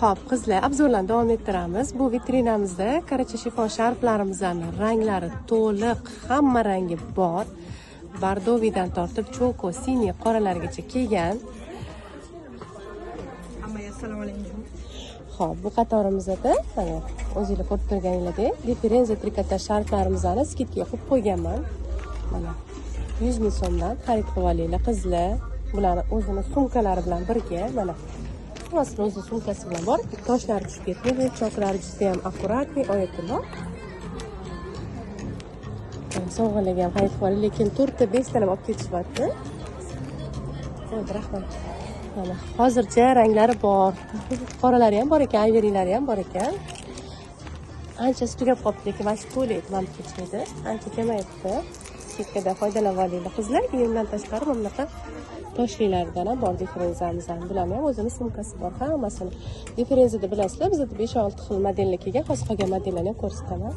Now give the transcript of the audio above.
Xo'p, qizlar, обзор larni davom ettiramiz. Bu vitrinamizda karacha shifon sharflarimizni ranglari to'liq, hamma rangi bor. Бордовый dan tortib cho'ko, синий, qoralargacha kelgan. Hammaga assalomu alaykum. Xo'p, bu qatorimizda mana o'zinglar ko'rib turganinglardek differenza trikotaj sharflarimizni скидка ga qo'yib qo'yganman. Mana 100 ming so'mdan xarid qilib olinglar, qizlar. Bularni o'zini sumkalari bilan birga, mana hammasini o'zini sumkasi bilan bor. Toshlari tushib ketmaydi, choklari juda ham аккуратный, oyatullo. Sovg'alarga ham xarid qilib oling, lekin 4 ta 5 talab olib ketishyapti. Bo'ldi, rahmat. Mana hozircha ranglari bor. Qoralari ham bor ekan, ayverilari ham bor ekan. Anchasi tugab qolibdi, lekin mana shu to'laydi, mana kechmaydi. Ancha kamayibdi. Скидка da foydalanib olinglar, qizlar. Undan tashqari mana bunaqa toshlilardan ham bor differenzamizdan. Bularni ham o'zini sumkasi bor, hammasini. Differenzada bilasizlar, bizda 5-6 xil modellar kelgan. Hozir qolgan modellarni ham ko'rsataman.